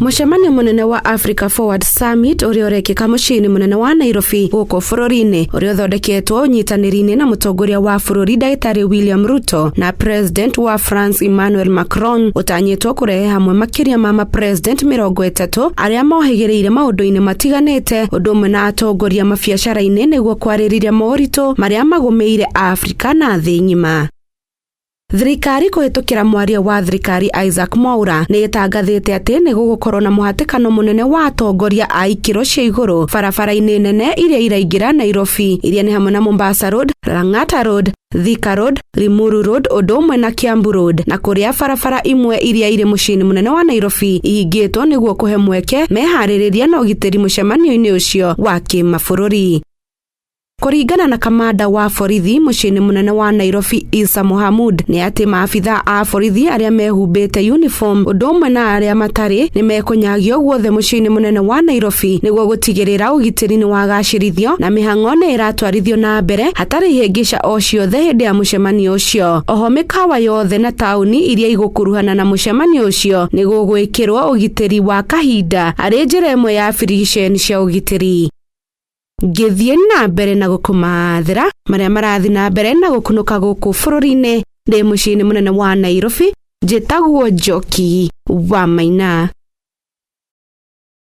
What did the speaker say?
Mũcemanio mũnene wa Africa Forward Summit ũrĩa ũrekĩka mũciĩ-inĩ mũnene wa Nairobi gũkũ bũrũri-inĩ ũrĩa ũthondeketwo ũnyitanĩri-inĩ na mũtongoria wa bũrũri Ndagĩtarĩ William Ruto na President wa France Emmanuel Macron ũtanyĩtwo kũrehe hamwe makĩria ma mapresident 30 arĩa mohĩgĩrĩire maũndũ-inĩ matiganĩte ũndũ ũmwe na atongoria mabiacara-inĩ nĩguo kwarĩrĩria moritũ marĩa magũmĩire Afrika na thĩ ng'ima. Thirikari kũhĩtũkĩra mwaria wa thirikari Isaac Mwaura nĩ ĩtangathĩte atĩ nĩ gũgũkorwo na mũhatĩkano mũnene wa atongoria a ikĩro cia igũrũ barabara-inĩ nene iria iraingĩra Nairobi iria nĩ hamwe na Mombasa Road, Lang'ata Road, Thika Road, Limuru Road ũndũ ũmwe na Kiambu Road na kũrĩa barabara imwe iria irĩ mũciĩ-inĩ mũnene wa Nairobi ihingĩtwo nĩguo kũhe mweke meharĩrĩria na ũgitĩri mũcemanio-inĩ ũcio wa kĩmabũrũri. Kũringana na kamanda wa borithi mũciĩ-inĩ mũnene wa Nairobi Issa Mohamud nĩ atĩ maabitha a borithi arĩa mehumbĩte uniform ũndũ ũmwe na arĩa matarĩ nĩ mekũnyagio guothe mũciĩ-inĩ mũnene wa Nairobi nĩguo gũtigĩrĩra ũgitĩri nĩ wagacĩrithio na mĩhang'o nĩ ĩratwarithio na mbere hatarĩ ihĩngĩca o ciothe hĩndĩ ya mũcemanio ũcio. Oho mĩkawa yothe na taũni iria igũkuruhana na mũcemanio ũcio nĩ gũgwĩkĩrwo ũgitĩri wa kahinda arĩ njĩra ĩmwe ya birigiceni cia ũgitĩri. Ngĩthiĩ na mbere na gũkũmathĩra marĩa marathiĩ na mbere na gũkunũka gũkũ bũrũri-inĩ ndĩ mũciĩ-inĩ mũnene wa Nairobi njĩtagwo Njoki wa Maina.